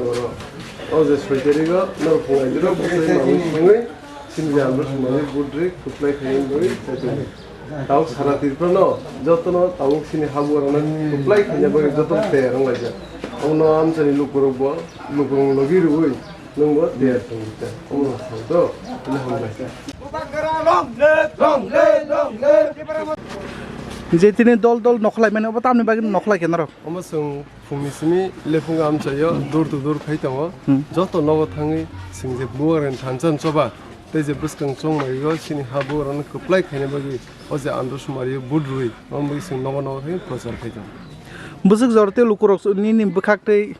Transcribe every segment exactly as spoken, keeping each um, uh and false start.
Wakhinogoro. O je soi tarigo norok phungai diro bwsai manwi songwi sini je andro sumani budri kwplai khaini bagwi chaitani. Tabuk sara Tripura no jotono tabuk sini habugrano kwplai khaina bagwi jotono tayar wnglaijak. Omo no amchani lukurok bo lukurok logi rwui nwng bo tayar tongdi ta. Omo no sao do. Ino hambai. Je tini dol dol nokhlai mani obo tamni bagwi nokhlai khe norok. Omo chwng phungni simi lephungo amchaio door to door khai tongo. Hmm. Joto nogo thangwi chwng je bubagrani thansa choba tei je bwskang chongmaio sini ha bubagrano kwplai khaina bagwi o je andro sumario vote rwui omo bagwi chwng nogo nogo thangwi prochar khai tongo. Bwswk jora tei lukurok nini bwkhak tei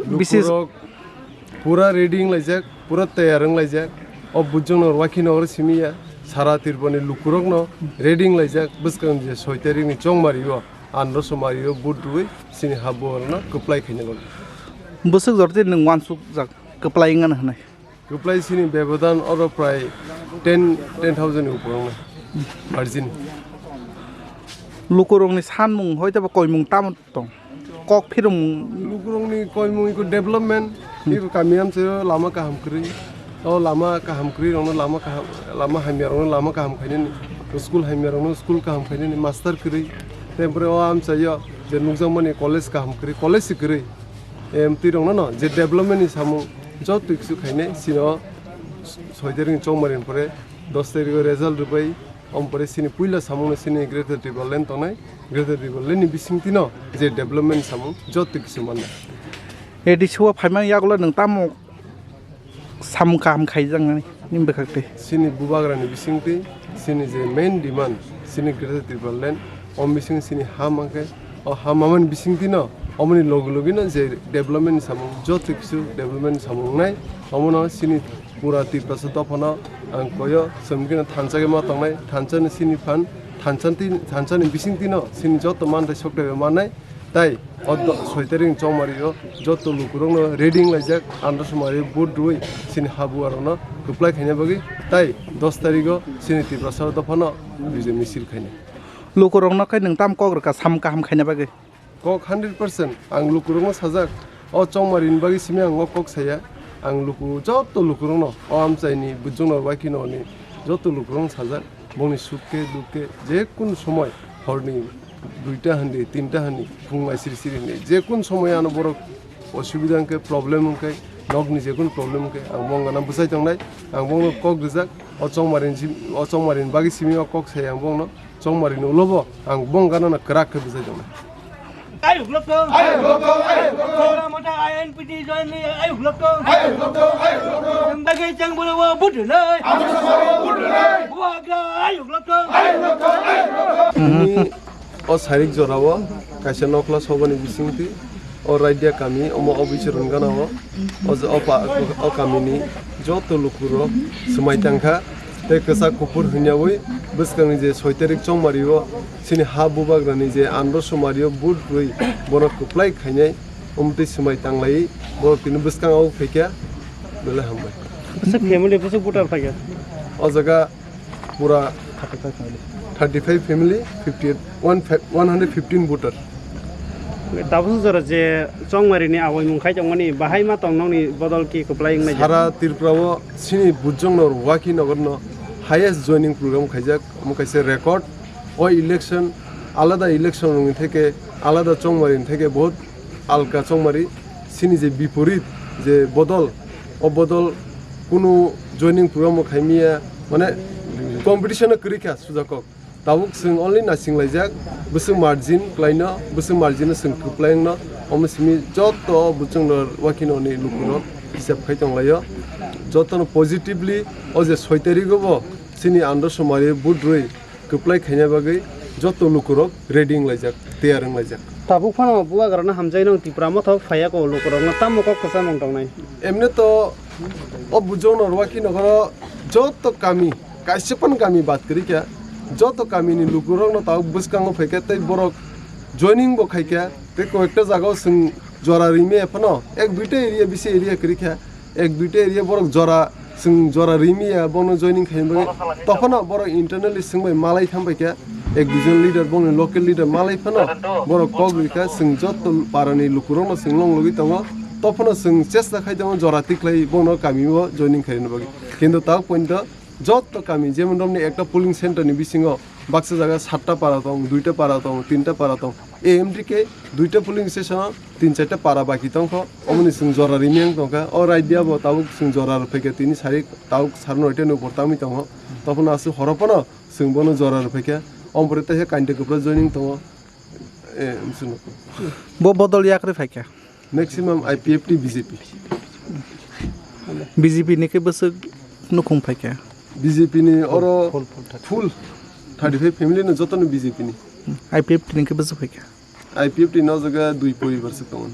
Bisi Lukurok pura ready wnglaijak, pura tayar wnglaijak. O bujongno Wakhinogor simi ya, sara Tripurani lukurokno ready wnglaijak. Bwskang je soi tarikni chongmario, andro sumario vote rwui sini ha bubagrano kwplai khaina bagwi. Bwswk jora tei nwng uansukjak kwplai wngna hwnwi. Kwplai sini bebodan oro prai ten, ten thousand ni upor wngnai margin. Lukurokni sanmung hoi tei bo koimung tamo tong? Kok phirung. Lukurokni koimung iko development, Hmm. Iko kami amchaio lama kaham kwrwi. O lama kaham kwrwi rokno lama kaham, lama hamya rokno lama kaham khainani, school hamya rokno school kaham khainani, master kwrwi. Tempore o amchaio je nukjakmani college kaham kwrwi, college se kwrwi. Em, twi rokno no je development ni samung joto kisu khainai sino soi tarik ni chongmari ni pore dos tarik o result rwbai, om pore sini puila samung no sini Greater Tipraland tongnai, Greater Tipraland ni bisingtwi no je development ni samung joto kisu mannai. A D C o phaimani yagulo nwng tamo samung kaham khaijaknani nini bwkhak tei? Sini bubagrani bisingtwi sini je main demand sini Greater Tipraland, o bising sini ha mankhe, o ha mamani bisingtwi no omoni logi logi no je development ni samung joto kisu development ni samung wngnai, omono sini pura Tiprasa dophano ang koyo chwmkino thansa khe ma tongnai, thansa ni sini phan, thansa ti-, thansa ni bisingtwi no sini joto manthai sokthai bai mannai. Tai o do-, soi tarik ni chongmari o joto lukurokno ready wnglaijak, andro sumari vote rwui sini habuarokno kwplai khaina bagwi, tai dos tarik o sini Tiprasa dophano bijai misil khainai. Lukurokno khe nwng tam kok rwkha sam kaham khaina bagwi? Kok hundred percent ang lukurokno sajak, o chongmari ni bagwi simi ang o kok saya, ang luku joto lukurokno o amchaini bujongno waikhinoni joto lukurokno sajak. Bongni suk khe duk khe je kunu somoi horni duita handi, tinta handi, phung lai siri siri handi, je kunu somoi ano borok osubida hwnkhe, problem hwnkhe, nokni je kunu problem hwnkhe, ang bong gana bwsai tongnai, ang bongno kok rijak, o chongmari ni sim-, o chongmari ni bagwi simi o kok sai ang bongno, chongmari ni ulo bo ang bong gana no kwrak khe bwsai tongnai. Ayuk lokto. Ayuk lokto, ayuk lokto. Mota I N P T join ni ayuk lokto. Ayuk lokto, ayuk lokto. Chang bagwi chang bolo wo but nai. Amo sa wo but nai. Buagra ayuk lokto. Ayuk lokto, ayuk lokto. Ni o sarik jorao kaisa nokla sobani bisingtwi o Raidia kami omo o bichir rwngana o, o je o pa-, o kamini joto lukurok swmai tangkha tei kwchak kuphur hwnyaui bwskangni je soi tarik chongmario chini ha bubagrani je andro sumario but rwi bono kwplai khainai. Omtwi swmai tanglaiwi borok tini bwskango phaikha, belai hambai. Bwswk family, bwswk voter phaikha? O jaga pura thirty-five family, fifty-eight, one five, one hundred fifteen voter. Tabuk jora je chongmari ni awaimung khai tongmani, bahai ma tong nokni bodol ki kwplai wngnai? Sara Tripura o sini bujong no Wakhi Nagar no highest joining program khaijak, omo kaisa record. O election, alada election rokni theke, alada chongmari ni theke bahut alka chongmari, sini je biporit, je bodol, o bodol kunu joining program o khaimiya, mane competition o kwrwi kha sujakok. Tabuk chwng only naising laijak, bwswk margin kwlaino, bwswk margin no chwng kwplai wngno, omo simi joto bwchwng no Wakhi Nagar ni luku no hisab khai tonglaio. Joto no positively o je soi tarik o bo chini andro somari vote rwi kwplai khaina bagwi joto lukurok ready wnglaijak, tiyar wnglaijak. Tabuk phano bubagrano hamjai nang Tipra Motha phaiya ko lukurokno tamo kok kwchamung tongnai? Emne to o bujong no Wakhi Nagar o joto kami, kaisa phano kami bad kwrwi kha, joto kami ni lukurokno tabuk bwskango phaikha tei borok joining bo khaikha tei koyekta jaga o chwng jora rime phano ek duita area bisi area kwrwi kha. Ek duita area borok jora Chwng jora rimiya bono joining khaina bagwi, tokhono borok internally swngbai malai thangbai kha, ek duijon leader, bongni local leader malai phano borok kok rikha, chwng jotto parani lukurokno chwng longlogwi tongo, tokhono chwng chesta khai tongo jora tikhlai bono kamio joining khaina bagwi. Kintu tak pointo jotto kami, jemon romni ekta polling center ni bisingo baksa jaga satta para tong, duita para tong, tinta para tong, A M D K duita polling station o tin charta para baki tongkho, omoni chwng jora rimiya wng tongkha. O raida bo tabuk chwng jora rw phaikha, tini sari tabuk sar noita ni upor tangwi tongo. Tokhono aswk horo phano chwng bono jora rw phaikha. Omo pore teisa kainta kwpra joining tongo. E, mswno. Bo bodol yakrwi phaikha? Maximum I P F T, B J P. B J P ni khe bwswk nukhung phaikha? B J P ni oro full, full thirty five family no jotono B J P ni. I P F T ni khe bwswk phaikha? I P F T no jaga dui poribar se tongo.